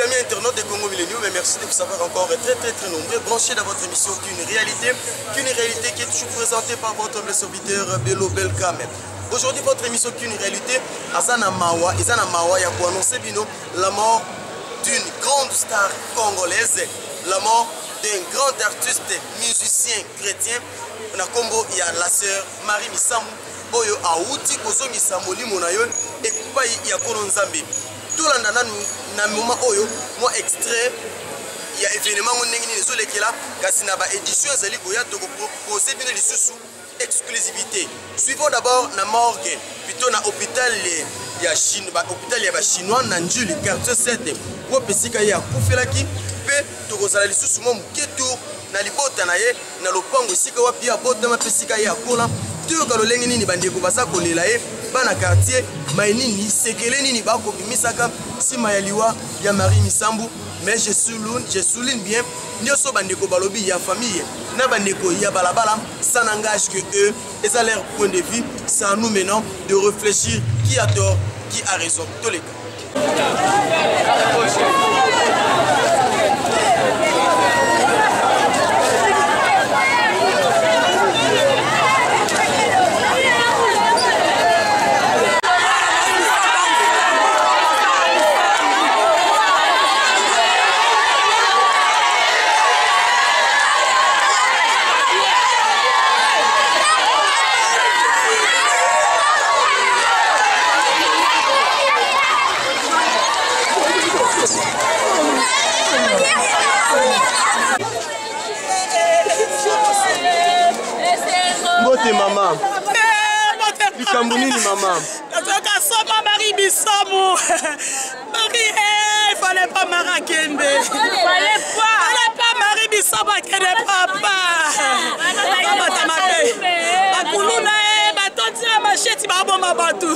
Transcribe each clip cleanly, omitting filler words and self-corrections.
Beaucoup d'amis internautes de Congo Millennium, et merci de vous savoir encore très très très nombreux branchés dans votre émission Qu'une réalité, qu'une réalité qui est toujours présentée par votre humble serviteur Bello Belkame. Aujourd'hui, votre émission Qu'une réalité, Azana Mawa, Ezana Mawa, ya annoncer bino la mort d'une grande star congolaise, la mort d'un grand artiste musicien chrétien, na kombo ya la sœur Marie Misamu, oyo awuti kozongisa molimo na yo epai ya Nkolo Nzambe. Tolanda nanu na moment oyo mwa extrait ya événement ngo ndenge nini ezolekela, kasi na ba édition ezali koya tokopropose bino lisusu exclusivité. Suivons d'abord na morgue, plutôt na hôpital ya Chine, ba hôpital ya ba chinois na Njuli quartier 7 wapi esika ye akufelaki, mpe tokozala lisusu mwa moke tour na libota na ye na lopango esika wapi ye abotama mpe esika ye akola. Toyoka lolenge nini bandeko baza kolela ye, bana quartier mai nini sekele nini bakobimisaka nsima ya liwa ya Marie Misambu. Mais je souligne, je souligne bien nyonso bandeko balobi ya famille na bandeko ya balabala, ça n'engage que eux et ça leur point de vue. C'est à nous maintenant de réfléchir qui a tort, qui a raison. Toleka. Mbote mama. Likambo nini mama? Nazoka soma Marie Misamu. Marie, eh, fallait pas Marie akende. Fallait pas. Fallait pas Marie Misamu akende papa. Babata mabe. Bakuluna eh, batoti na machette baboma bato.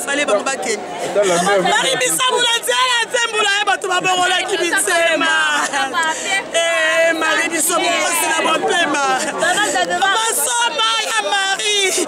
Fallait bango bakende. Marie Misamu na nzela nzembula ye bato babongolaki mitema. Eh, Marie Misamu okosi na motema. Basoma ya Marie.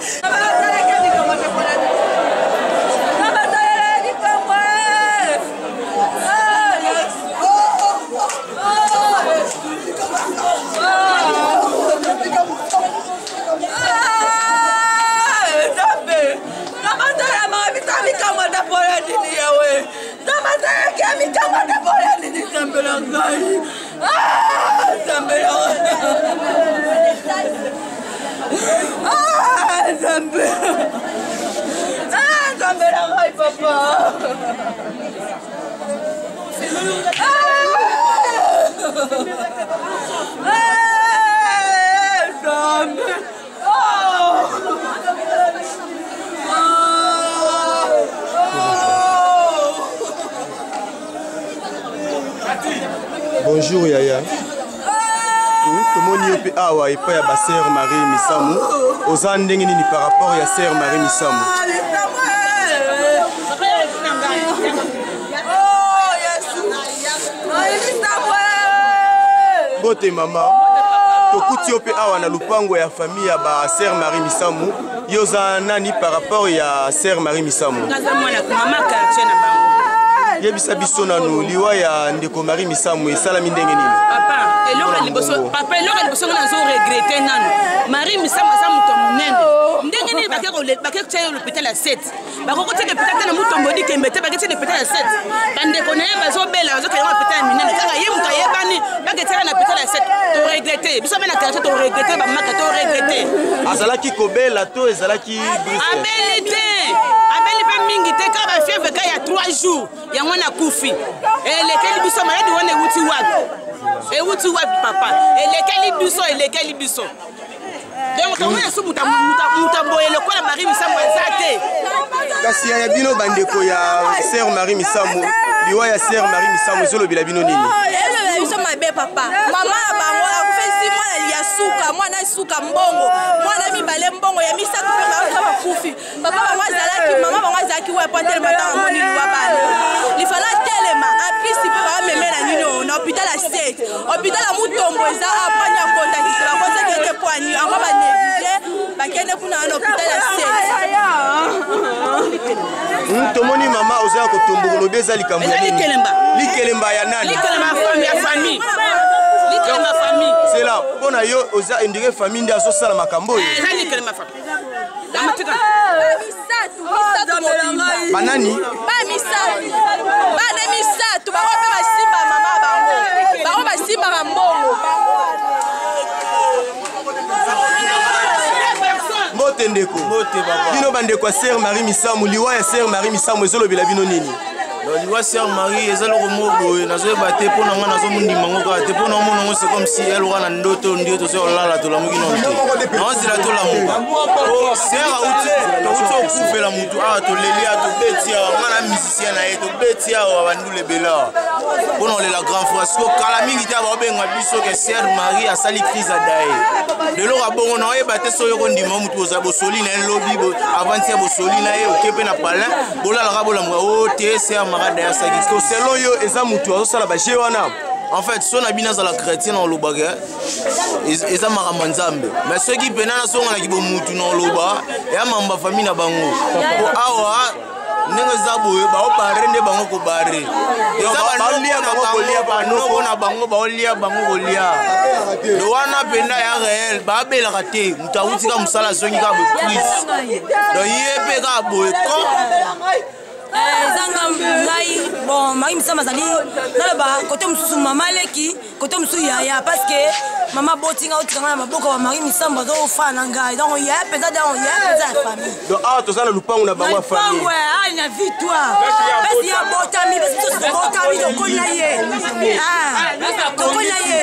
Bonjour Yaya. Tomoni yo mpe awa epai ya ba sœur Marie Misamu. Oza ndenge nini par rapport ya sœur Marie Misamu? Mbote mama. Tokuti yo mpe awa na lupango ya famille ya ba sœur Marie Misamu. Yo oza nani par rapport ya sœur Marie Misamu? Naza mwana mama quartier na bango. Yebisa biso nanu liwa ya ndeko Marie Misamu esalami ndenge nini? Papa, eloko ya liboso, papa, eloko ya liboso nga nazo regretter nanu. Marie Misamu aza moto monene. Ndenge nini bake bake kotia ye l'hôpital ya 7? Bakoko tia l'hôpital te na Mutombo Dikembe te, bake tia l'hôpital ya 7. Bandeko na ye bazobela, bazokende na hôpital ya minene. Kaka ye moto ayebani, bake tia na hôpital ya 7. To regretter. Biso bana quartier to regretter ba maka to regretter. Azalaki kobela to ezalaki brusque? Abeli te. Abeli pe mingi te, kaka ba fièvre kaka ya 3 jours. Yango wana akufi. Elekeli biso maladi wana ewuti wapi? Ewuti wapi papa? Elekeli biso, elekeli biso. Donc tomona su muta muta boye lokola Marie Misamu aza te. Kasi ya bino bandeko ya sœur Marie Misamu, liwa ya sœur Marie Misamu ezolobela bino nini? Ezolobela biso mabe papa. Mama na bango akufesi mwana ya suka, mwana suka mbongo, mwana mibale mbongo ya misato mpe bango bakufi. Papa bango azalaki, mama bango azalaki wa po atelema ntango amoni liwa bana. Lifala atelema, en plus mpe bameme na nini oyo na hôpital ya 7. Hôpital ya Mutombo eza awa po ani akotaki te, bakotaki ete po ani yango ba néglige bakende kuna na hôpital ya 7. Tomoni mama oza ya kotomboka, olobi eza likambo ya nini? Likelemba. Likelemba ya na yo oza indire famille nde azosala makambo oyo. Eza likelema fa. Banani? Ba misato, bana misato, bango mpe basimba mama bango, bango basimbaka mbongo. Mbote ndeko. Mbote papa. Bino bandeko ya Sœur Marie Misamu, liwa ya Sœur Marie Misamu ezolobela bino nini? Liwa Sœur Marie eza eloko moko boye, nazoyeba te. Mpo na ngai, nazomondima ngo kaka te. Mpo na omona ngo, c'est comme si eloka na ndoto ndio tozoya kolala, tolamuki nano te, naozela tolamuka. Po sœur auti, touti okufela motu awa, toleli awa, tobeti awa, ngai na musicien na ye tobeti awa, bandula ebele awa mpo na kolela grand frère. Siko kala mingi te baobenga biso ke Sœur Marie asali crise adaye lelo kabongo. Naoyeba te soki okondima motu ozala bosoli na ye lobi, avanti ya bosoli na ye, oke mpe na palin, bolalaka, bolamuka o te, Sœur Marie adaye asaki. To selon yo, eza motu azosala baje wana? En fait, so na bino azala chrétien, na olobaka eza makambo ya Nzambe, mais soki mpena nasonganaki bomutu, na oloba eya makambo ya famille na bango. Po awa ndenge eza boye, baobare nde bango kobare, eza banoko na bango, baolia bango kolia do wana mpenza ya réel. Babelaka te, moto awuti kaka mosala, azongi kaka boye, crise. Donc ye mpe kaka boye kon. Ezanga ngai. Bon, Marie Misamu azali, naloba kote mosusu mama leki, kote mosusu yaya, parce que mama botinga otikanga na maboko ya Marie Misamu, azofana na ngai. Donc yaya mpenza, donc yaya mpenza ya famille. Donc awa toza na lupango na bango ya famille. Lupango ali na victoire pesi ya botami, pesi biso tobotami, tokoli na ye, tokoli na ye.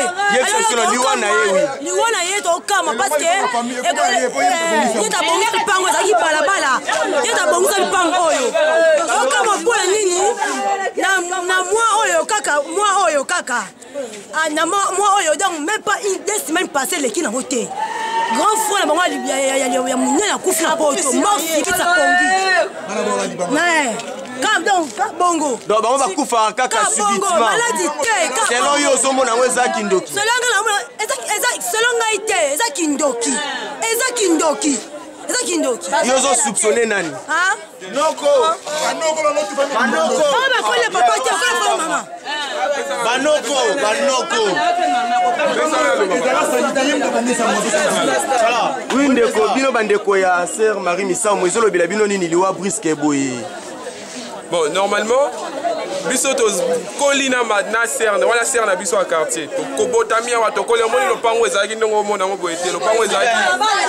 Liwa na ye, oui. Liwa na ye tokama, parce que ye tabongisa lupango, ezalaki balabala, ye tabongisa lupango oyo. Okama mpona nini? Na mwa oyo kaka, mwa oyo kaka, na mwa oyo, donc même pas une 2 semaines passé eleki nango te, grand frère na bango ya monene akufi na poto, mort subite, apongi donc bongo. Donc bango bakufaka kaka subitement? Maladi te. Selon yo, ozomona yango eza kindoki? Selon ngai te, eza kindoki, eza kindoki, eza kindoki. Yo ozosoupçonne nani? Noko. Banoko bakolia papa te, bakolia papa mama. Banoko, banoko. Oui ndeko, bino bandeko ya Sœur Marie Misamu, ezolobela bino nini, liwa brusque boye? Bon, normalement biso tokoli na sœur wana, sœur na biso ya quartier, tokobotami awa, tokoli. Omoni lopango ezalaki ndenge omona yango boye te, lopango ezalaki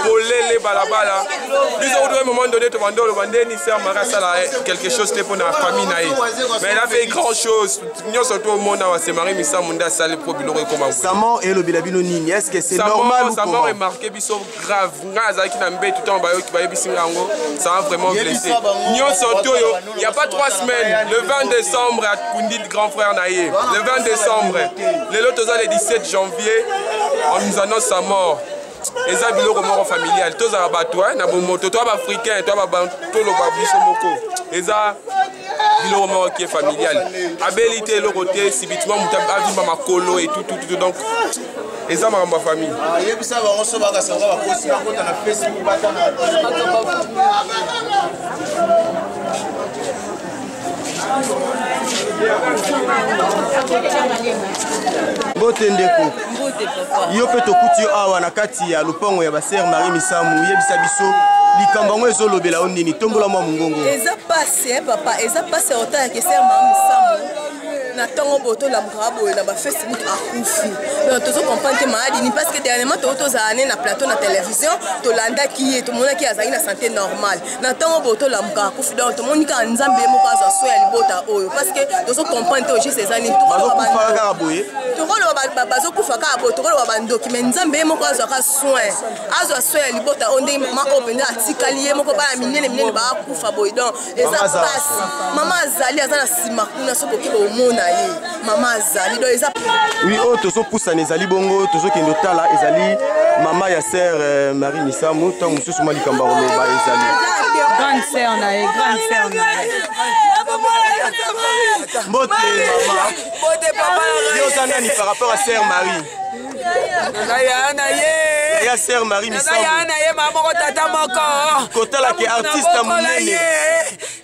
polele, balabala. Biso kutu moment donné tobanda oloba ndeni sœur Marie asala quelque chose te mpo na famille na ye, mais elle a fait grand chose. Nyonso to omona awa, c'est Marie Misamu nde asali mpo biloko ekoma. Sa mort elobela bino nini? Est ce que c'est normal ou Sa mort emarqué biso grave. Ngai azalaki na mbetu ntango bayoki, bayebisi ngai yango, ça m'a vraiment blessé. Nyonso to oyo, il y a pas 3 semaines, le 20 décembre, akundi grand frère na ye le 20 décembre. Lelo toza le 17 janvier, on nous annonce sa mort. Eza biloko moko familial. Tozala bato na bomoto, toa baafricain, toa toloba biso moko, eza biloko moko qui est familial. Abeli te, eloko te, subitement moto avimba makolo et tout, tout, tout. Donc eza makambo ya famille. Yebisa bango so bakasanga, bakosi, bakota na Facebook, batanga. Mbote ndeko. Yo mpe tokuti yo awa na kati ya lopango ya basœur Marie Misamu. Yebisa biso likambo yango ezolobela yo nini? Tombola mwa mongongo. Eza pasi, papa, eza pasi ya kotala ke sœur Marie Misamu na ntongo boye tolamukaka boye na bafacebook akufi. Donc tozocomprendre te maladie nini, parce que dernièrement toyo tozala ne na plateau na télévision, tolandaki ye, tomonaki azalaki na santé normale. Na ntongo boye tolamukaka akufi. Donc tomoni kaka Nzambe ye moko azwa so ya libota oyo, parce que tozocomprendre te au juste eza nini. Bazokufaka kaka boye? Tokoloba bazokufa kaka boye, tokoloba bandoki, mais Nzambe ye moko azwaka soin, azwa soin ya libota oyo. Ndenge mama oyo mpenza atikali ye moko, bana minene minene baakufa boye, donc eza pasi. Mama azali, aza na nsima kuna, soki oki bomona ye, mama azali. Donc eza Oui, oyo tozopusana ezali bongo, tozokende otala, ezali mama ya sœur Marie Misamu. Ntango mosusu mwa likambo ya koloba ezali. Grande sœur na ye, grande sœur na ye. Mbote mama. Mbote papa. Yo oza nani par rapport à sœur Marie? Naza ya na ye. Ya sœur Marie Misamu. Naza ya na ye, mama moko, tata moko. Kotalaki artiste monene.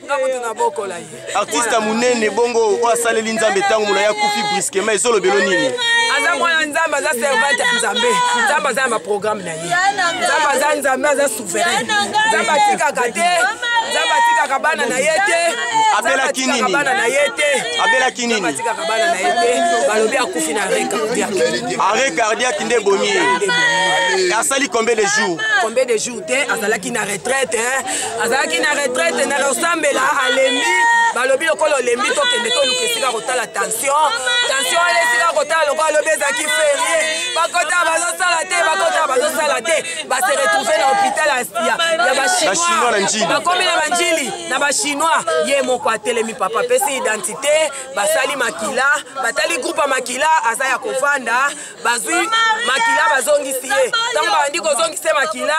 Nga mutu nabokola ye. Artiste ya monene bongo oyo asaleli Nzambe ntango molai akufi brusquement, ezolobelo nini? Aza mwana Nzambe, aza servante ya Nzambe. Nzambe aza na baprogramme na ye. Nzambe aza Nzambe, aza souverain. Nzambe atikaka te, Nzambe atikaka bana na ye te. Abelaki nini? Bana na ye te. Abelaki nini? Atikaka bana na ye te. Balobi akufi na arrêt cardiaque. Arrêt cardiaque nde ebomi ye. Asali combien de jours? Combien de jours te, azalaki na retraite, azalaki na retraite na kosambela, alembi. Balobi lokola olembi, tokende toluka esika kotala tension. Tension wana esika kotala, lokola alobi ezalaki ferie, bakota bazosala te, bakota bazosala te, base retrouve na hôpital ya bachinois. Bakomi na banjili na bachinois, ye moko atelemi, papa apesi identité, basali makila, batali groupe ya makila, aza ya kovanda. Bazwi makila, bazongisi ye. Ntango babandi kozongisa ye makila,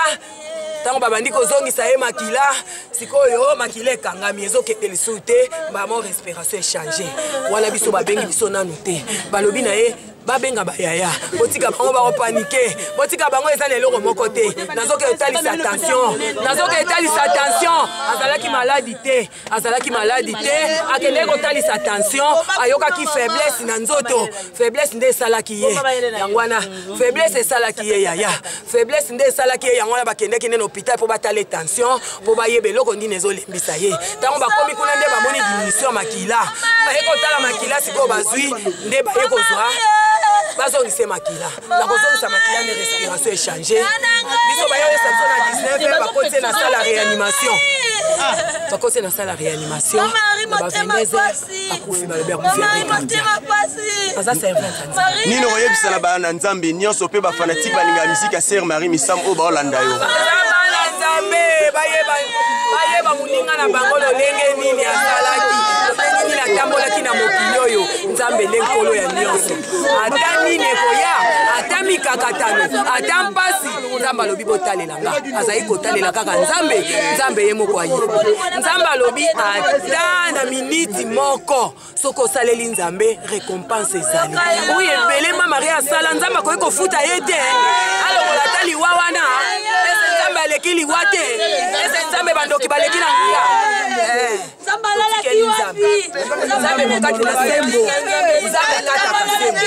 ntango babandi kozongisa ye makila, sikoyo makila ekangami, ezokende lisusu te. Bamo respiration echange wana, biso babengi biso nanu te. Balobi na ye babenga bayaya, botika bango bakopanike, botika bango, eza na eloko moko te. Nazoki etalisa tension, nazoki etalisa tension. Azalaki maladi te, azalaki maladi te. Akendeki kotalisa tension, ayokaki faiblesse na nzoto. Faiblesse nde esalaki ye yango wana, faiblesse esalaki ye yaya, faiblesse nde esalaki ye yango wana. Bakendeki nde na hôpital mpo batala tension, mpo bayeba eloko nini ezolembisa ye. Ntango bakomi kuna nde bamoni diminution ya makila. Baye kotala makila, sikoyo bazwi nde baye kozwa, bazongisa makila. Na kozongisa makila nde respiration echange. Biso bayoyesa biso na 19, bakoti na salle ya réanimation, bakoti na salle ya réanimation na ba 22 heures, akufi. Balobi akufi aza servante. Nini okoyebisa na bana Nzambe nyonso mpe bafanatike balingaka misiki ya Sœur Marie Misamu oyo baolanda yo? Bana Nzambe bayeba moninga na bango lolenge nini asalaki, lolenge nini atambolaki na mokili oyo. Nzambe nde nkolo ya nyonso. Ata nini ekoya, ata mikakatano, ata mpasi, Nzambe alobi botalela nga. Azali kotalela kaka Nzambe. Nzambe ye moko ayebi. Nzambe alobi ata na miniti moko, soki osaleli Nzambe, récompense ezali. Oyo ebele ma Marie asala, Nzambe akoki kofuta ye te, alongola ata liwa wana. Ese Nzambe aleki liwa te? Ese Nzambe bandoki baleki na nguya? Nzambe mokati na sembo, Nzambe akataka sembo.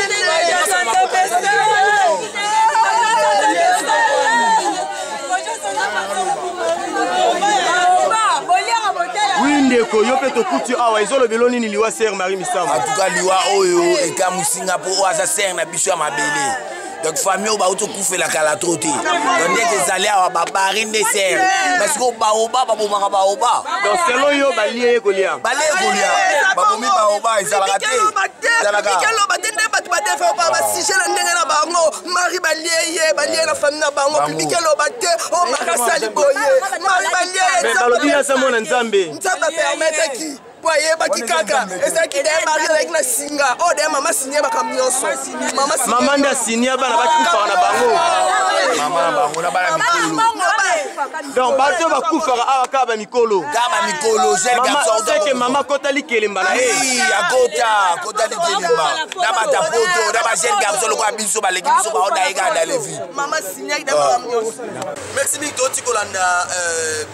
Wi ndeko, yo mpe tokuti awa, ezolobelo nini liwa Sœur Marie Misamu? En tout cas, liwa oyo ekamusinga, mpo oyo aza sœur na biso ya mabele. Donc famille oyo bauti okufela kala tro te. Donc ndenge ezali awa, babari nde sœur, mais sikoyo baoba babomaka baoba. Donc selon yo, balie ye kolia? Balie kolia, babomi baoba, ezalaka te. Eloba te nde bato badefa ba basujet na ndenge na bango. Marie balie ye, balie na famille na bango. Public eloba te o Marie asali boye, Marie balie ye. Balobi aza mwana Nzambe. Nzambe apermetaki po ayebaki kaka ezalaki daye. Marie azalaki na singa oyo daye mama signe makambo nyonso. Mama nde asinia, bana bakufaka na bango. Mama na bango na bana mikolo. Donc bato bakufaka awa kaka bamikolo? Kaka bamikolo, jeune garçon. Seke mama akota likelemba na ye. Akota, akota likelemba na batapoto na bajeune garçon lokola biso, baleki biso, baoda ye kaka dans les vies. Mama signaki da makambo nyonso. Merci mingi. Toti kolanda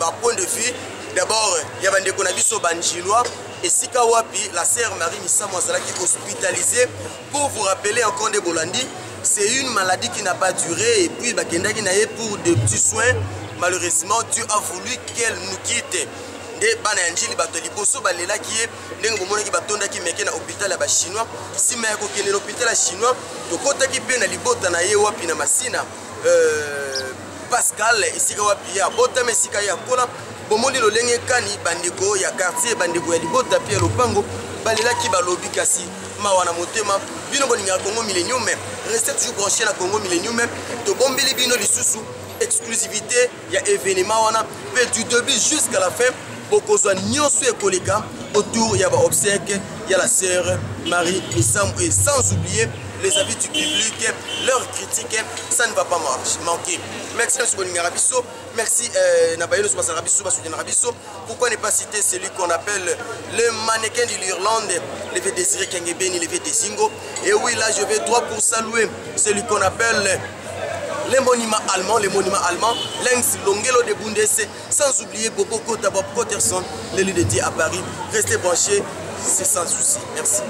bapoint de vue d'abord ya bandeko na biso banjilois, esika wapi la sœur Marie Misamu azalaki hospitalisée. Pour vous rappeler encore nde bolandi, c'est une maladie qui n'a pas duré et puis bakendaki na ye pour de petits soins. Malheureusement, Dieu a voulu qu'elle nous quitte. Nde bana ya Njili, bato ya liboso balelaki ye ndenge bomonaki batondaki meke na hôpital ya bachinois. Nsima ya kokende na hôpital ya chinois, tokɔtaki mpe na libota na ye wapi na Masina, Pascal, esika wapi ye abotama, esika ye akola. Bomoni lolenge kani bandeko ya quartier, bandeko ya libota mpe ya lopango balelaki, balobi kasi mawa na motema. Bino bolingaka Congo Millennium, restez toujours branché na Congo Millennium. Tobombeli bino lisusu exclusivité ya événement wana mpe du début jusqu'à la fin bokozwa nyonso ekoleka autour ya baobsèque ya la sœur Marie Misamu, et sans oublier les avis du public, leurs critiques, ça ne va pas manquer. Merci na bolingaka biso, merci na baye nyonso basalaka biso, basoutenaka biso. Pourquoi ne pas citer celui qu'on appelle le mannequin de l'Irlande, le vieux Désiré Kengebeni, le vieux Desingo. Et oui, là je vais droit pour saluer celui qu'on appelle Les monuments allemands, les monuments allemands, Lenz Longelo de Bundes, sans oublier Bobo Kota, Bob Cotterson, l'élu de Dieu à Paris. Restez branchés, c'est sans souci. Merci.